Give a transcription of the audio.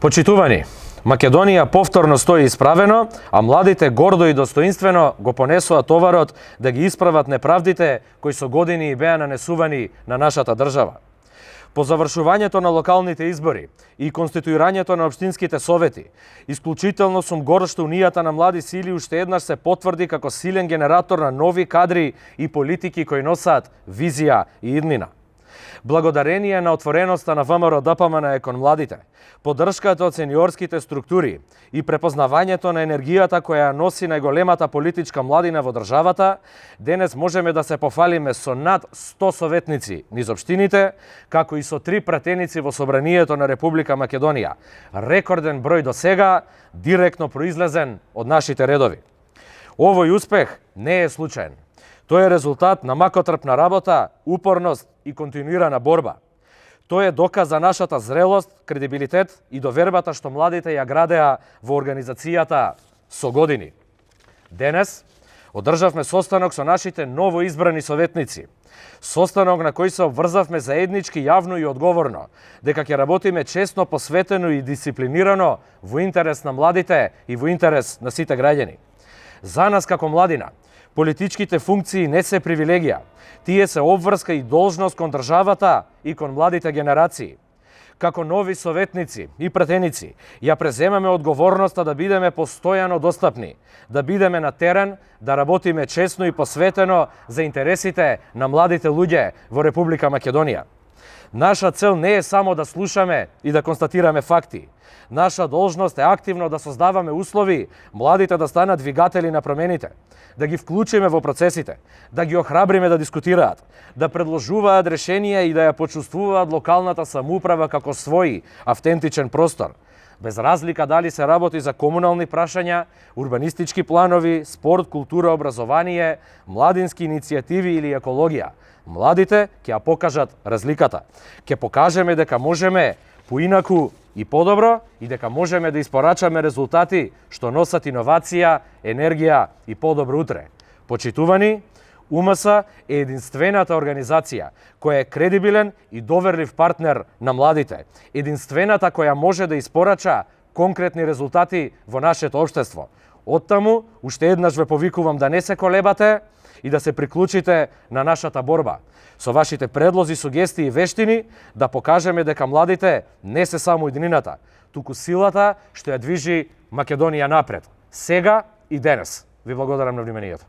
Почитувани, Македонија повторно стои исправено, а младите гордо и достоинствено го понесува товарот да ги исправат неправдите кои со години беа нанесувани на нашата држава. По завршувањето на локалните избори и конституирањето на општинските совети, исклучително сум горд што Унијата на млади сили уште еднаш се потврди како силен генератор на нови кадри и политики кои носат визија и иднина. Благодарение на отвореноста на ВМРО-ДПМН кон младите, поддршката од сениорските структури и препознавањето на енергијата која носи најголемата политичка младина во државата, денес можеме да се пофалиме со над 100 советници низ општините, како и со 3 пратеници во Собранието на Република Македонија. Рекорден број до сега, директно произлезен од нашите редови. Овој успех не е случаен. Тој е резултат на макотрпна работа, упорност и континуирана борба. Тој е доказ за нашата зрелост, кредибилитет и довербата што младите ја градеа во организацијата со години. Денес одржавме состанок со нашите новоизбрани советници. Состанок на кој се обврзавме заеднички, јавно и одговорно, дека ќе работиме честно, посветено и дисциплинирано во интерес на младите и во интерес на сите граѓани. За нас како младина, политичките функции не се привилегија, тие се обврска и должност кон државата и кон младите генерации. Како нови советници и пратеници, ја преземаме одговорноста да бидеме постојано достапни, да бидеме на терен, да работиме честно и посветено за интересите на младите луѓе во Република Македонија. Наша цел не е само да слушаме и да констатираме факти. Наша должност е активно да создаваме услови младите да станат двигатели на промените, да ги вклучиме во процесите, да ги охрабриме да дискутираат, да предложуваат решенија и да ја почувствуваат локалната самоуправа како свој автентичен простор, без разлика дали се работи за комунални прашања, урбанистички планови, спорт, култура, образование, младински иницијативи или екологија. Младите ќе ја покажат разликата. Ќе покажеме дека можеме поинаку и подобро и дека можеме да испорачаме резултати што носат иновација, енергија и подобро утре. Почитувани, УМС е единствената организација која е кредибилен и доверлив партнер на младите, единствената која може да испорача конкретни резултати во нашето општество. Оттаму, уште еднаш ве повикувам да не се колебате и да се приклучите на нашата борба. Со вашите предлози, сугестии и вештини да покажеме дека младите не се само иднината, туку силата што ја движи Македонија напред. Сега и денес. Ви благодарам на вниманието.